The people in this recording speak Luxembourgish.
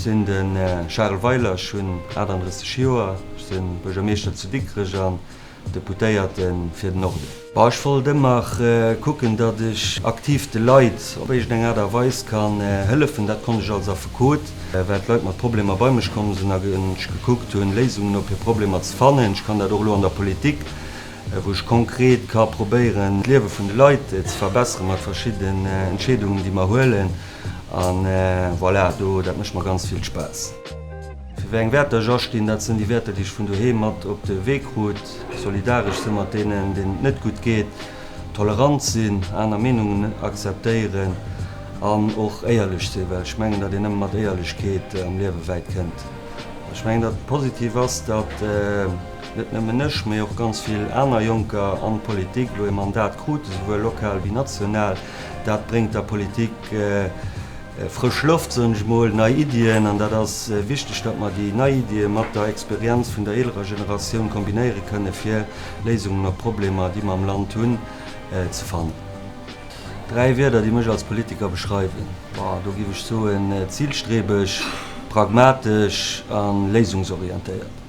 sinn de Charel Weiler, ech hunn 38 Joer, ech si Buergermeeschter zu Dikrech an Deputéierte fir den Norden. Bon, ech wollt ëmmer kucken, datt ech aktiv de Leit op iergendeng Aart a Weis kann hëllefen. Dat konnt ech als Affekot, well d'Leit mat Problemer bei mech komm sinn a ech gekuckt hunn, Léisungen op hir Problemer ze fannen. Ech kann dat och elo an der Politik, wou ech konkret ka probéieren, d'Liewe vun de Leit ze verbesseren mat verschidden Entscheedungen, déi mer huelen. A voilà, do, dat mécht mer ganz vill Spaass. Fir wéi eng Wäerter ech astinn, dat sinn déi Wäerter, déi ech vun doheem mat op de Wee krut, solidaresch sinn mat deenen, deenen et net gutt geet, tolerant sinn, aner Meenungen akzeptéieren an och éierlech sinn, well ech mengen, datt een nëmme mat Éierlechkeet am Liewe wäit kënnt. Ech mengen, datt positiv ass, datt net nëmmen ech, mee och ganz vill aner Jonker an d'Politik elo ee Mandat kruten, souwuel lokal wéi national. Dat bréngt der Politik Frësch Loft, soen ech mol, nei Iddien. An dat ass wichteg, datt mer déi nei Iddie mat der Experienz vun der eelerer Generatioun kombinéiere kënne fir Léisungen op d'Problemer, déi mer am Land hunn, ze fannen. Dräi Wierder, déi mech als Politiker beschreiwen, boah, do géif ech soen, zilstrebeg, pragmatesch a léisungsorientéiert.